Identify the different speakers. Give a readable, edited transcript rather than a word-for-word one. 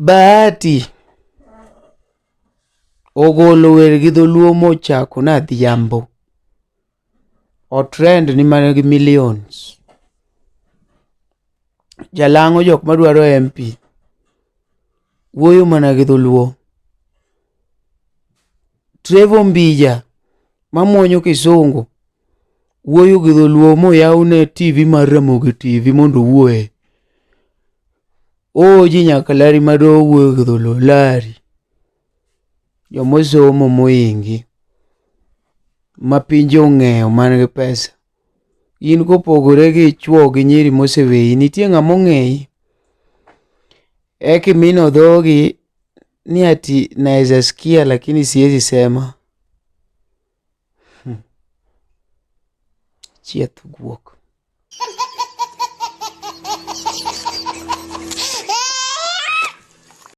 Speaker 1: Bahati ogolo wer gi dholuo mochako ni Adhiambo. O trend ni mana gi millions. Jalang'o jok madwaro MP wuoyo mana gi dholuo. Trevor Mbija mamuonyo kisungu wuoyo gi dholuo moyawne TV mar Ramogi TV mondo owuoye. Ooji nyaka Larry Madowo wuoyo gi dholuo. Larry. Jomosomo moingi ma pinje ong'eyo man gi pesa. In kopogore gi chuo gi nyiri moseweyi, nitie ng'ama ong'eyi? Eka imino dhogi ni ati naeza sikia lakini siwezi sema. Chieth guok.